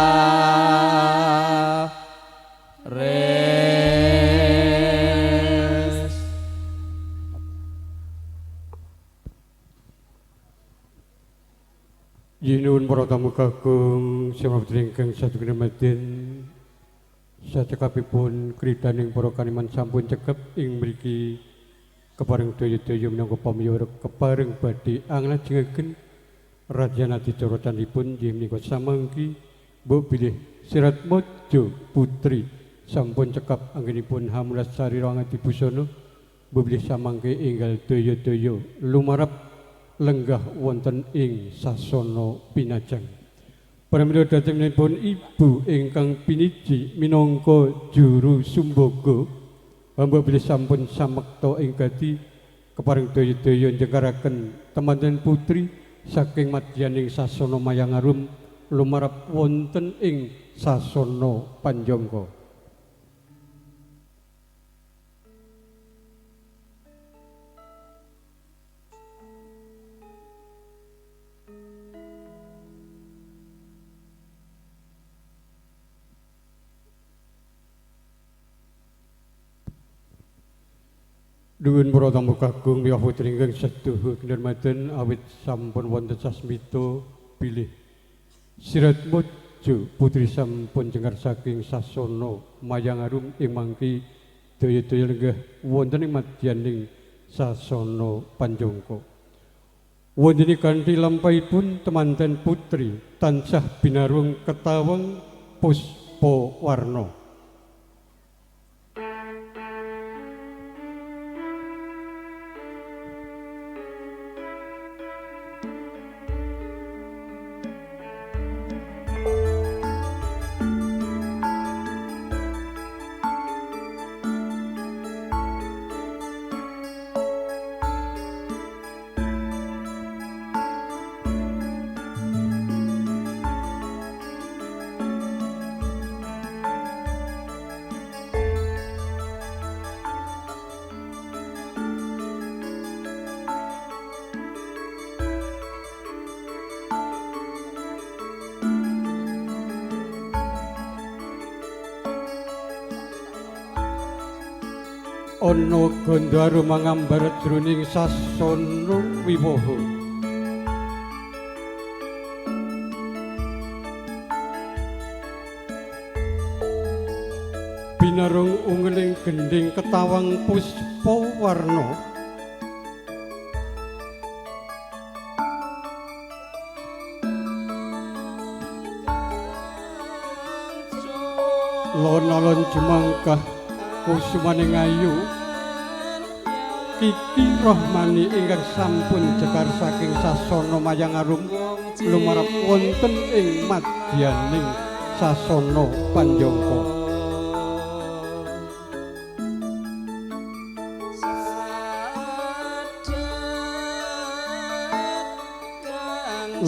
Nuwun para tamu kakung sing ingkang satu kinurmaten sacekapipun kridaning para kaniman sampun cekep ing mriki kepareng daya-daya minangka pamiyara kepareng badhe anglajengaken Raja Adicara candipun inggih menika samangki mbok bilih Serat Mojo Putri sampun cekap anggenipun hamulas sarira ngadi busana mbok bilih samangke enggal daya-daya lumarap lenggah wonten ing sasana pinajeng. Pramila dhatengipun ibu ingkang piniji minangka juru sumbaga hamba bilih sampun samekta ing gati kepareng daya-daya njengkaraken temanten putri saking madyaning sasana Mayangarum lumarap wonten ing sasana Panjangka. Duwun para tamu kakung miwah putri ingkang seduhu kinurmaten awit sampun wonten sasmita bilih Sirat Mojo putri sampun jengkar saking sasana Mayangarum ing mangki daya-daya lenggah wonten ing madyaning sasana Panjangka. Wonten kanthi lampahipun temanten putri tansah binarung ketawang puspa warna. Ana gandharu mangambar jroning sasana wiwaha. Binarung ungeling gendhing ketawang puspa warna. Lon-lon jumangkah kusumaning ayu Kiki Rohmani ingkang sampun jekar saking sasana Mayangarum lumarap wonten ing madyaning sasana Panjangka.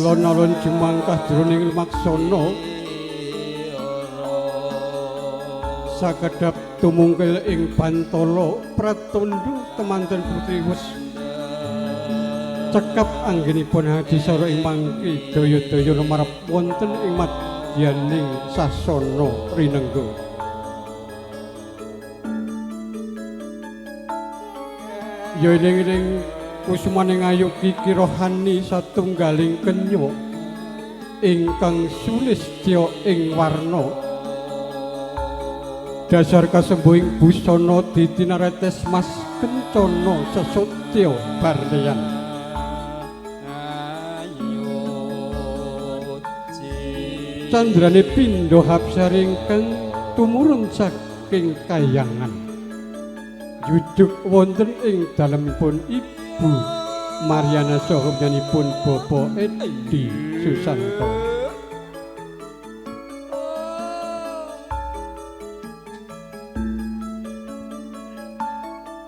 Lon-lon jumangkah jroning lumaksana sakedhap tumungkil ing bantala pratandha temanten putri wis cekap anggenipun hadisara ing mangki daya-daya lumarap wonten ing madyaning sasana rinengga. Ya eling-eling kusumaning ayu Kiki Rohani satunggaling kenya ingkang sulistya ing warna dasar kasembuhing busana ditinaretes mas kencana sesotya barlian. Candrane pindha hapsari ingkang tumurun saking kayangan jujuk wonten ing dalemipun Ibu Mariana saha panjenenganipun Bapak Edi Susanto.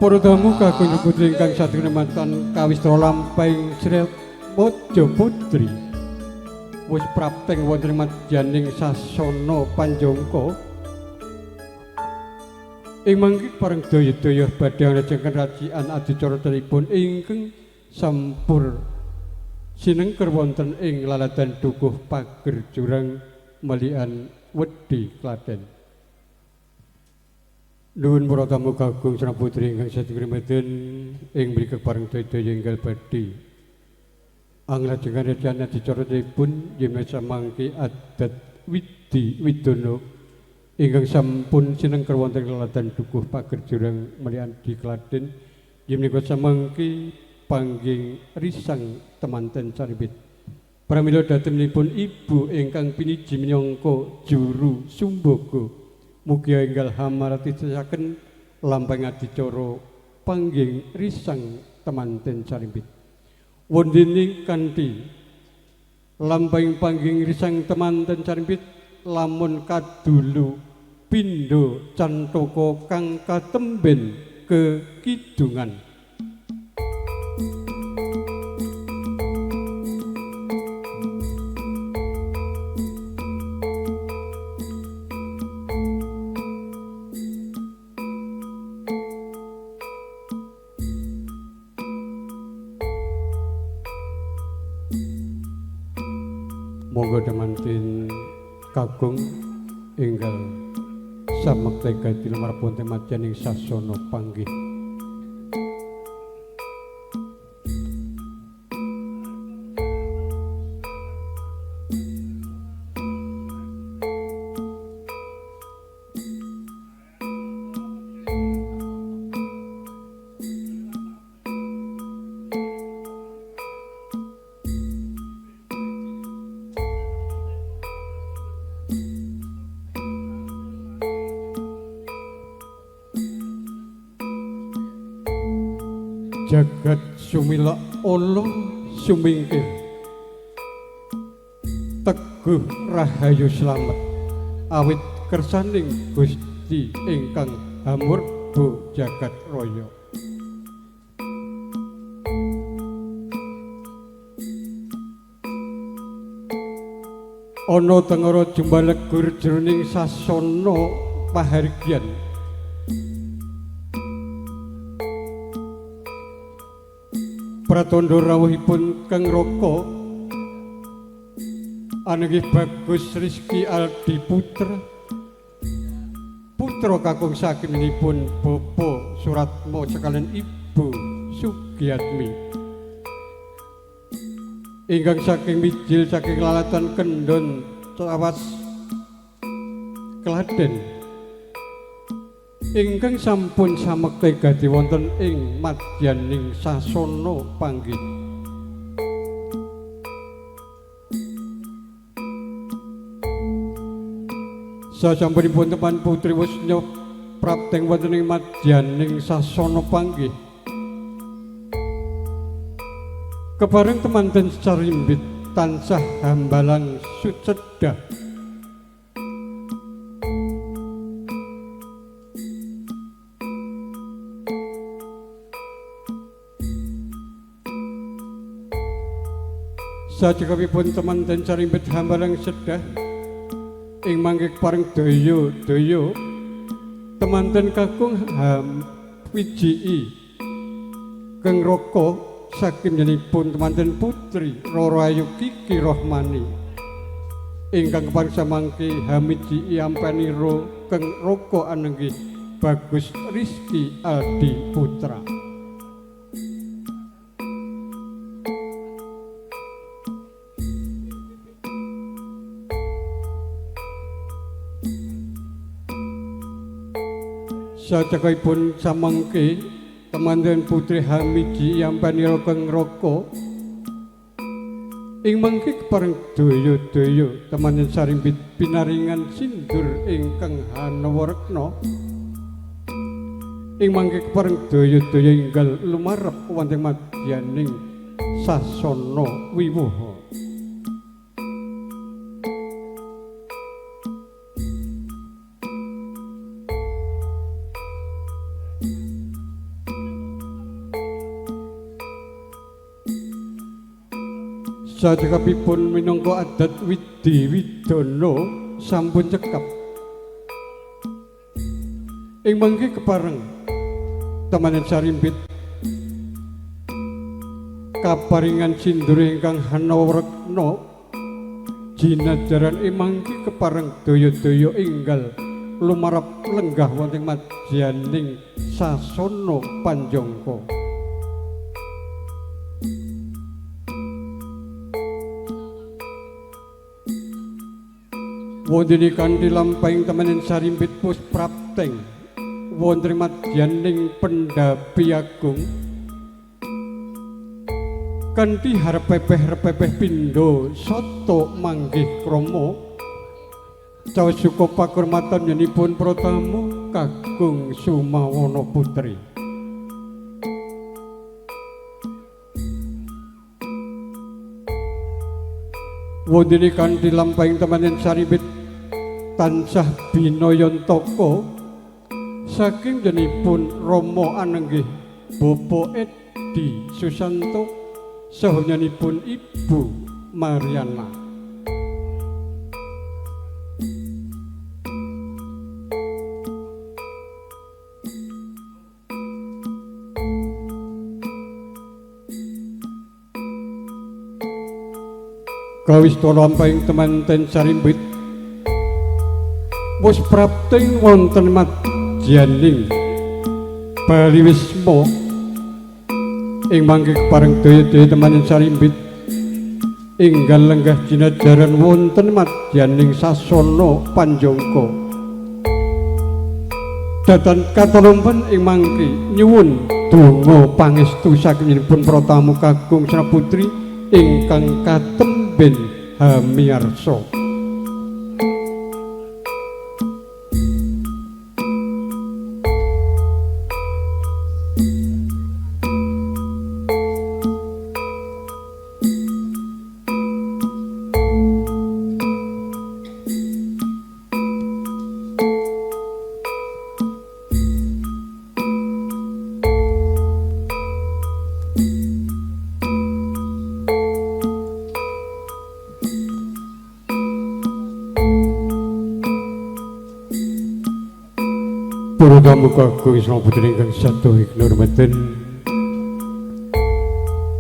Para tamu kakung putri ingkang satrinemantan kawista lampahing Sri Mojo Putri wis prapteng wonten madyaning sasana Panjangka. Ing mangke pareng daya-daya badhe nglajengaken rajian adicara tenipun ingkang sampur sinengker wonten ing laladan Dukuh Pager Jurang Melian Wedi Klaten. Nuwun para tamu kakung sareng putri ingkang satrinemanten ing mriki pareng daya-daya enggal badhe anglajengaken rajian adicara tenipun yen samangke adat Widi Widono ingkang sampun sinengker wonten laladan Dukuh Pager Jurang Melian di Klaten yen menika samangke panggih risang temanten sarimbit. Pramila datemipun ibu ingkang piniji minangka juru sumbaga mugi enggal hamaratisaken lampahing adicara panggih risang temanten sarimbit. Wondene kanthi Lampahing panggih risang temanten carimpit lamun kadulu pindha cantaka kang katemben kekidungan. Monggo temanten kakung enggal samekta gati lumarep wonten madyaning sasana panggih. Jagat sumila ala sumingkir, teguh rahayu slamet awit kersaning Gusti ingkang hamurba jagat raya. Ana tengara jumbalegur jroning sasana pahargyan, pratandha rawuhipun Kang Raka anengih Bagus Rizky Aldi Putra, putra kakung sakiminipun Bapak Suratmo sekalian Ibu Sugiatmi, ingkang saking mijil saking lalatan Kendon Cawas Kladen, ingkang sampun samekta gati wonten ing madyaning sasana panggih. Sasampunipun tepan putri Wisnu prapteng wonten ing madyaning sasana panggih, kepareng temanten sarimbit tansah hambalang sucedhah. Sajekapipun temanten sarimbit hambalang sedah ing mangke kepareng daya-daya temanten kakung hamwijii Kang Raka saking temanten putri Roro Ayu Kiki Rohmani ingkang kepareng samangke hamiji ampanira Kang Raka anenggih Bagus Rizky Aldi Putra. Sajakaipun samangke temanten putri hamiji ampanira Kang Raka ing mangke kepareng daya-daya temanten sarimbit pinaringan sindur ingkang hanawarekna ing mangke kepareng daya-daya enggal lumarep wonten madyaning sasana wiwuha. Sajekapipun minangka adat widhi widana sampun cekap ing mangke kepareng temanen sarimbit kaparingan sindur ingkang hanawarekna jinajaran ing mangke kepareng daya-daya enggal lumarep lenggah wonten madyaning sasana panjangka. Wondene kanthi lampahing temenan sarimbit pus prapteng wonten madyaning pendhapi agung kanthi harpepeh-repepeh pindha sata manggih krama caos suka pakurmatan yenipun pratama kakung Sumawana Putri. Wondene kanthi lampahing temanten sarimbit tansah binayantaka saking jenipun Rama anenggih Bapak Edi Susanto saha nyanipun Ibu Mariana. Kawista lampahing temanten sarimbit wis prapting wonten madyaning Bali Wisma ing mangke kepareng daya-daya temanten sarimbit enggal lenggah jinajaran wonten madyaning sasana panjangka. Datan katalumpen ing mangke nyuwun donga pangestu sakingipun para tamu kakung sra putri ingkang katemben hamiarsa. Para tamu kakung sra putri ingkang saha kinurmatan,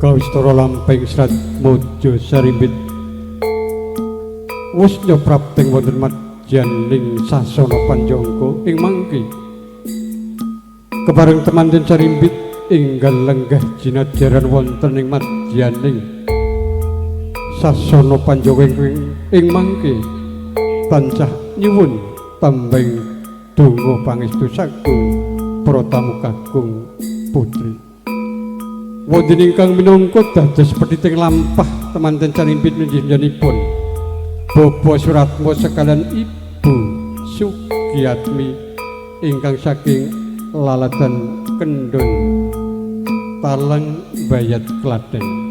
kawistara lampahing serat Mojo Sarimbit wis nyoprapting wonten madyaning sasana panjangka ing mangke kepareng temanten sarimbit enggal lenggah jinajaran wonten ing madyaning sasana panjangka ing mangke tansah nyuwun tambahing donga pangestu saking para tamu kakung putri. Wonten ingkang minangka dados pethiting lampah temanten sarimbit njenenganipun Bapak Suratmo sekalian Ibu Sugiatmi ingkang saking Laladan Kendun Talang Bayat Klaten.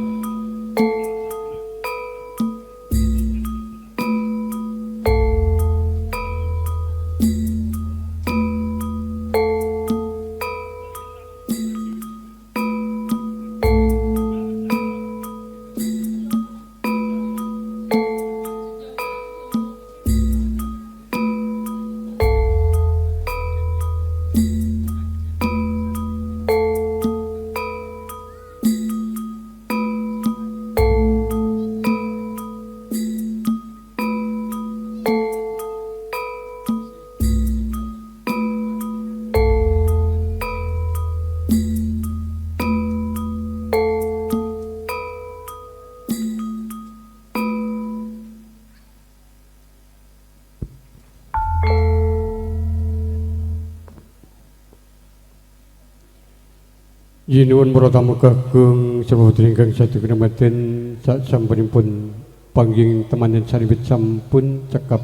Yinuwun para tamu kakung sra putri ingkang satu kinurmatan, sak sampunipun panggih temanten sarimbit sampun cekap.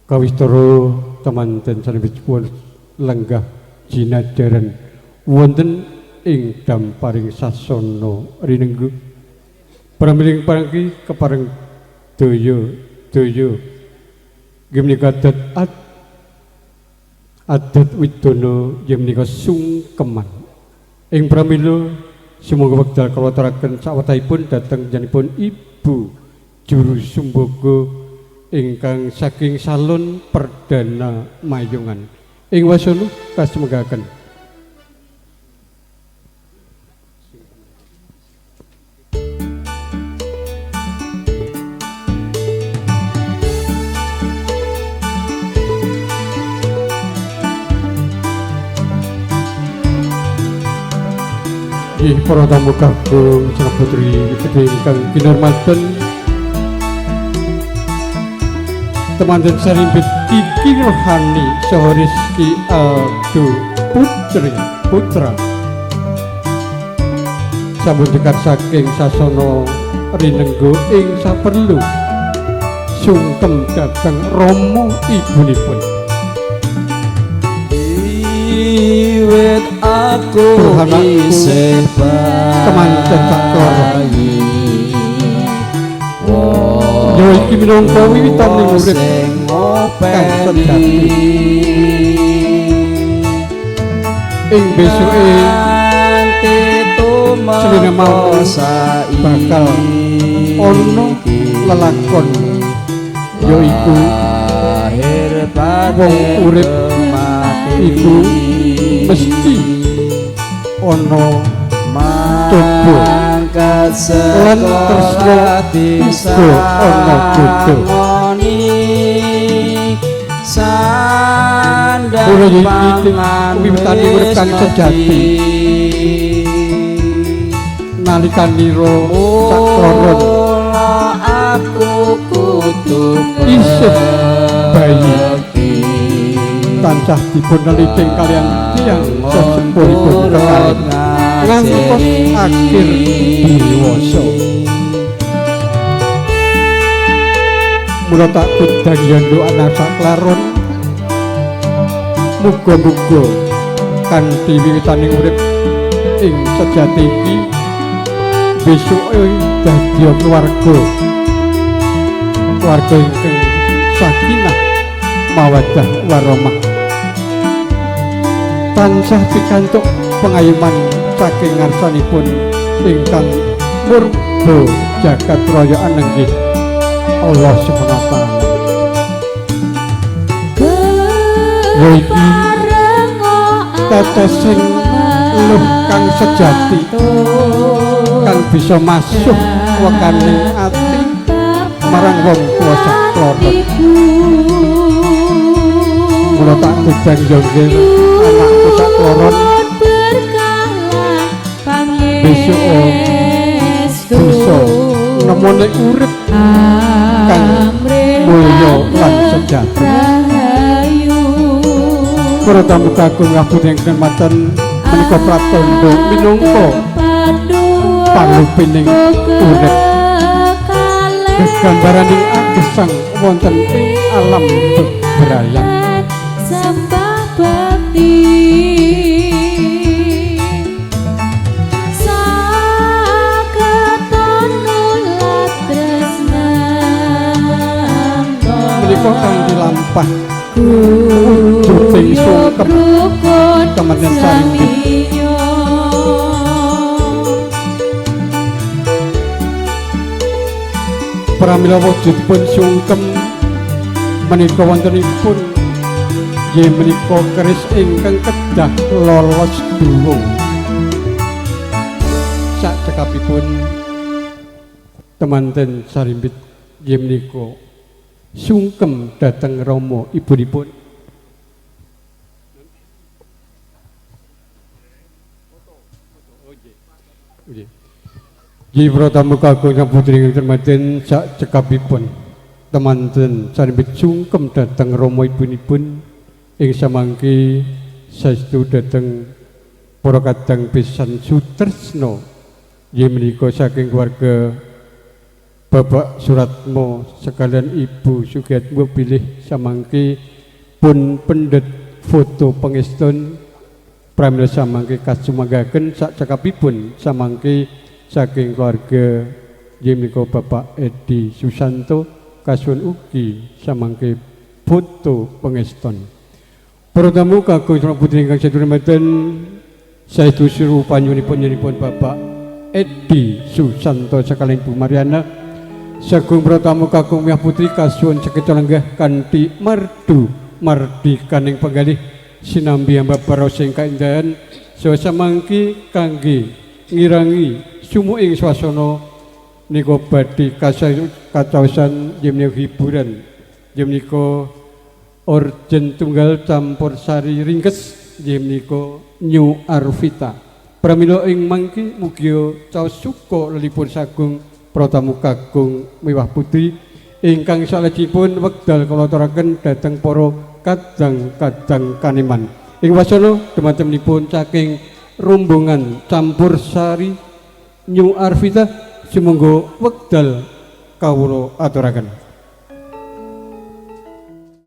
Kawistara temanten sarimbit pun lenggah jinajaran wonten ing damparing sasana rinenggu. Pramiling parangki kepareng daya daya nggih menika adat widana yen menika sungkeman. Ing pramila sumangga wekdal kula aturaken sawetahipun dhateng janipun Ibu Juru Sumbaga ingkang saking Salon Perdana Mayungan. Ing wasana kasumenggakaken. Nggih para tamu kakung sra putri ingkang kinurmatan, temanten sarimbit Kiki Rohani saha Rizky Aldo Putri Putra sampun dekat saking sasana rinenggo ing saperlu sungkem dhateng rama ibunipun. Wiwit aku isih temanten sak bayi Ya iki minangka wiwitaning urip kang sejati. Ing besuke selina mau bakal ana lelakon yaiku wong urip iku mesti ana coba lan tresna uga ana bodho. Mula iki wiwitane urip kang sejati nalikanira sakloron isih bayi tansah dipun neliting kaliyan tiyang sesepuhipun kekalih ngantos akhir dewasa. Mula tak kudang yanduk anak saklaron muga-muga kanthi wiwitaning urip ing sejati iki besuke dadi keluarga keluarga ingkang sakinah mawaddah warahmah tansah pikantuk pengayoman saking ngarsanipun ingkang murba jagat raya anenggih Allah Subhanahu wa taala. Ya iki tetesing luh kang sejati kang bisa masuh wekaning ati marang wong tuwa sakloron. Mula tak kudang yo nggih anakku sakloron besok bisa nemone urip kang mulya lan sejati. Para tamu kakung ngabut ingkang maten menika pratandha minangka palupining urip gegambaraning agesang wonten ing alam bebrayan. Menika kang dilampah wujuding sungkem temenan saringgit. Pramila wujudipun sungkem menika wontenipun nggih menika keris ingkang kedah lolos duwung. Sacekapipun temanten sarimbit nggih menika sungkem dhateng rama ibunipun. Nggih para tamu kakung putri ingkang temanten sacekapipun temanten sarimbit sungkem dhateng rama ibunipun ing samangki saestu dhateng para kadang besan Sutresno nggih menika saking keluarga Bapak Suratmo sekalian Ibu Sugiatmo bilih samangki pun pendet foto pengestun pramila samangki kasumanggaaken sacekapipun samangki saking keluarga nggih menika Bapak Edi Susanto kasuwun ugi samangki foto pengeston. Para tamu kakung putri ingkang sedurungan saestu seru panyuwunipun Bapak Edi Susanto sekalian Bu Mariana sagung para tamu kakung miah putri kasuwun sekeca lenggah kanthi merdu mardikaning penggalih sinambi ambabar sing kaendahan saha samangki kangge ngirangi sumuh ing swasana nika badhe kacaosan nggih menika hiburan nggih menika orjen tunggal campur sari ringkes nggih menika New Arvita. Pramila ing mangki mugi caos suka lelipun sagung para tamu kakung miwah putri ingkang salajengipun wekdal kula aturaken dhateng para kadang-kadang kaniman. Ing wasana dumatenipun saking rombongan campur sari New Arvita sumangga wekdal kawula aturaken.